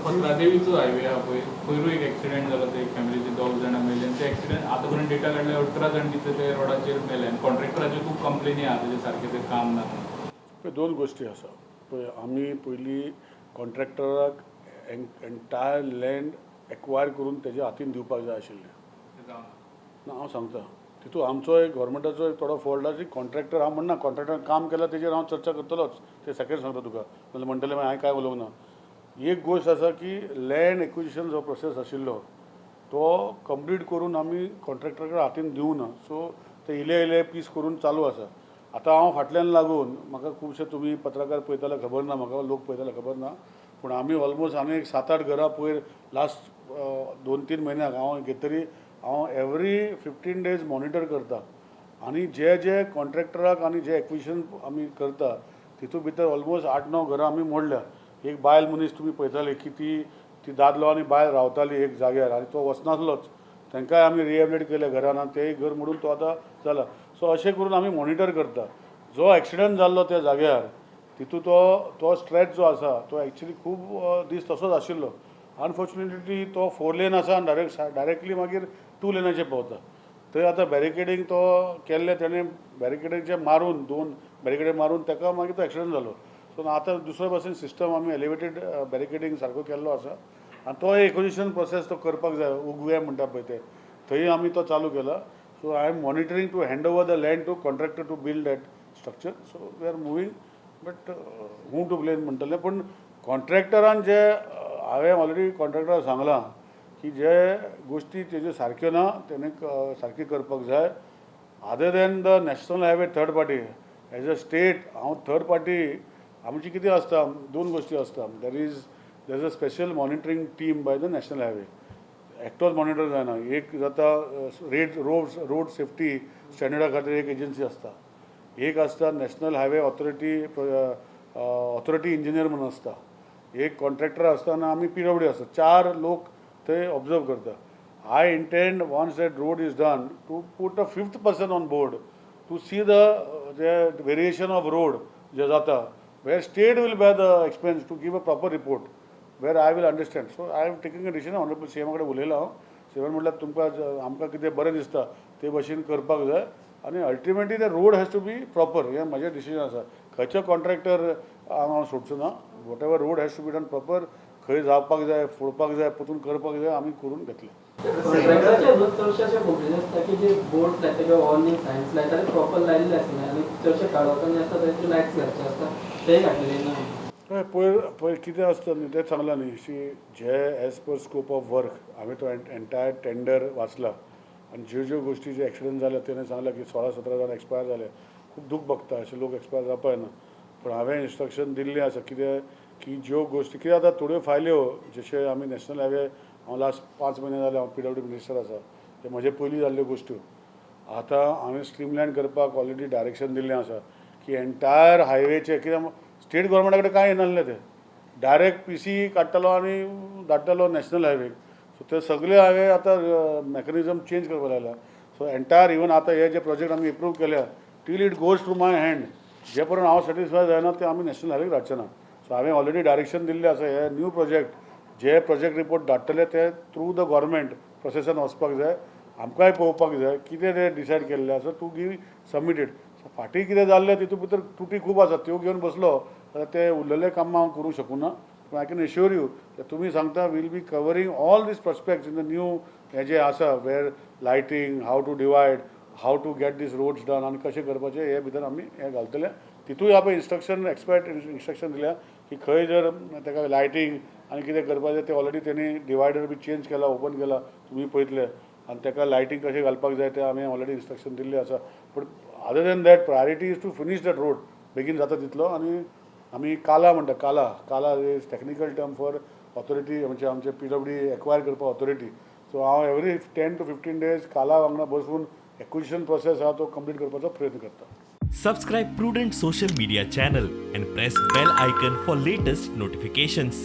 पत्रादेवीचो highway आहा पळय, पयरूय एक एक्सिडेंट जालो. ते फॅमिलीचे दोग जाणां मेले आनी ते एक्सिडेंट आतां पर्यंत डेटा काडले, 18 जाण कितें ते रोडाचेर मेले आनी कॉन्ट्रॅक्टराच्यो खूब कंप्लेनी आहा, तेजे सारकें तें काम ना म्हणून. पळय, दोन गोश्टी आसा. पळय, आमी पयलीं कॉन्ट्रॅक्टराक एंटायर लँड एक्वायर करून तेज्या हातीन दिवपाक जाय आशिल्लें. तें जावना. ना, हांव सांगता, तितू आमचो एक गव्हर्मेंटाचो एक थोडो फॉल्ट आसा. कॉन्ट्रॅक्टर हांव म्हणना, कॉन्ट्रॅक्टरान काम केलां तेजेर हांव चर्चा करतलोच, ते सेकंड सांगता तुका, नाल्यार म्हणटलें मागीर हांवें कांय उलोवंक ना. एक गोश्ट आसा की लँड एक्विजिशन जो प्रोसेस आशिल्लो तो कंप्लीट करून आमी कॉन्ट्रॅक्टरा कडेन हातीन दिवंक ना. सो ते इले इले पीस करून चालू आसा. आतां हांव फाटल्यान लागून म्हाका खुबशे तुमी पत्रकार पळयताले खबर ना म्हाका, लोक पळयताले खबर ना, पूण आमी ऑलमोस्ट आनी एक सात आठ घरां पयर लास्ट 2-3 म्हयन्याक हांव घेतरी. हांव एवरी 15 डेज मॉनिटर करता आनी जे जे कॉन्ट्रॅक्टराक आनी जे एक्विजिशन आमी करता तितूंत भितर ऑलमोस्ट आठ णव घरां आमी मोडल्या. एक बायल मनीस तुमी पळयताली की ती ती दादलो आनी बायल रावताली एक जाग्यार आनी तो वचनासलोच. तांकांय आमी रिहेबिलिटेट केले घरान आनी तेय घर मोडून तो आतां जाला. सो अशें करून आमी मॉनिटर करता. जो एक्सिडंट जाल्लो त्या जाग्यार, तितू तो तो स्ट्रेच जो आसा तो एक्चुली खूब दीस तसोच आशिल्लो. अनफॉर्च्युनेटली तो फोर लेन आसा आनी डायरेक्टली मागीर टू लेनाचेर पावता. थंय आतां बॅरिकेडींग तो केल्लें, तेणें बॅरिकेडींगचें मारून, दोन बॅरिकेडींग मारून ताका मागीर तो एक्सिडंट जालो. सो आतां दुसरे भाशेन सिस्टम आमी एलिवेटेड बॅरिकेडींग सारको केल्लो आसा आनी तो एक्विजिशन प्रोसेस तो करपाक जाय. उगवे म्हणटा पळय ते, थंय आमी तो चालू केला. So I am monitoring to hand over the land to contractor to build that structure. So we are moving, but who to blame म्हणटलें, पूण कॉन्ट्रॅक्टरान जे हांवें ऑलरेडी कॉन्ट्रॅक्टराक सांगलां की जे गोश्टी तेज्यो सारक्यो ना, तेणे सारक्यो करपाक जाय. Other than the national highway third party, as a state हांव थर्ड पार्टी आमची कितें आसता, दोन गोश्टी आसता. There is a special monitoring team by the national highway. एकटोच मॉनिटर जायना. एक जाता रेड रोड सेफ्टी स्टँडर्डा खातीर एक एजन्सी आसता, एक आसता national highway authority engineer म्हणून आसता, एक कॉन्ट्रॅक्टर आसता आनी आमी पीडब्ल्यूडी आसता. चार लोक थंय ऑब्जर्व करता. I intend, once that road is done, to put a fifth person on board to see the J variation of road जे जाता, where state will bear the expense to give a proper report, where I will understand. So I am taking a decision. Honourable CM कडेन उलयलां हांव. सीएमान म्हटल्यार तुमकां आमकां कितें बरें दिसता ते भशेन करपाक जाय आनी ultimately the road has to be proper, हें म्हजें डिसिजन आसा. खंयचो कॉन्ट्रॅक्टर हांव सोडचो ना. Whatever road has to be done proper, खंय जावपाक जाय, फोडपाक जाय, परतून करपाक जाय, आमी करून घेतले. कॉन्ट्रॅक्टराचे न्हू चडशे अशे कंप्लेन आसता की जे बोर्ड लायता किंवा वॉर्निंग सायन्स लायता ते प्रॉपर लायिल्ले आसना आनी चडशे काळोखान आसता, तांचे लायट्स घालचे आसता, तेय घातलेले ना. हय, पयर पयर कितें आसता न्ही, तें सांगलां न्ही शी, जे as per scope of work हांवें तो एंटायर टेंडर वाचला आनी ज्यो ज्यो गोश्टी जे एक्सिडंट जाले, तेणें सांगलां की 16-17 जाण एक्सपायर जाले. खूब दूख भोगता, अशे लोक एक्सपायर जावपा जायना. पूण हांवें इन्स्ट्रक्शन दिल्लीं आसा कितें की ज्यो गोश्टी कितें जाता, थोड्यो फायल्यो जशे आमी नॅशनल हायवे, हांव लास्ट 5 म्हयने जाले हांव पीडब्ल्यूडी मिनिस्टर आसा, ते म्हजे पयलीं जाल्ल्यो गोश्ट्यो आतां हांवें स्ट्रीमलायन करपाक ऑलरेडी डायरेक्शन दिल्लें आसा की एंटायर हायवेचे कित्याक स्टेट गोवोरमेंटा कडेन कांय येनासलें, ते डायरेक्ट पीसी काडटालो आनी धाडटालो नॅशनल हायवेक. सो ते सगळे हांवें आतां मॅकनिजम चेंज करपाक लागला. सो एंटायर इवन आतां हे जे प्रोजेक्ट आमी एप्रूव केल्या, till it goes through my hand, जे पर्यंत हांव सॅटिस्फाय जायना, ते आमी नॅशनल हायवेक धाडचे ना. सो हांवें ऑलरेडी डायरेक्शन दिल्लें आसा, हे न्यू प्रोजेक्ट जे प्रोजेक्ट रिपोर्ट धाडटले ते थ्रू the government प्रोसेसान वचपाक जाय. आमकांय पळोवपाक जाय कितें ते डिसायड केल्लें आसा टू बी सबमिटेड. सो फाटीं कितें जाल्लें तितूंत भितर त्रुटी खूब आसा, त्यो घेवन बसलो जाल्यार ते उरलेले कामां हांव करूंक शकूना. पूण I can assure you, तुमी सांगता, we'll be covering all these prospects in the new हें जें आसा, where lighting, how to divide, how to get these roads done आनी कशें करपाचें, हे भितर आमी हें घालतले. तितूय आपण इन्स्ट्रक्शन, एक्सपर्ट इन्स्ट्रक्शन दिल्या की खंय जर ताका लायटींग आनी कितें करपाचें, तें ऑलरेडी तेणी डिवायडर बी चेंज केला, ओपन केला, तुमी पळयतले आनी ताका लायटींग कशें घालपाक जाय तें आमी ऑलरेडी इन्स्ट्रक्शन दिल्लें आसा. पूण other than that, priority is to finish that road बेगीन जाता तितलो. आनी आमी काला म्हणटा, काला, CALA is technical term for authority, म्हणजे आमचे पीडब्ल्यूडी एक्वायर करपाक ऑथॉरिटी. सो हांव every 10 to 15 days काला वांगडा बसून एक्विजिशन प्रोसेस आहा तो कंप्लीट करपाचो प्रयत्न करता. Subscribe Prudent Social Media channel and press bell icon for latest notifications.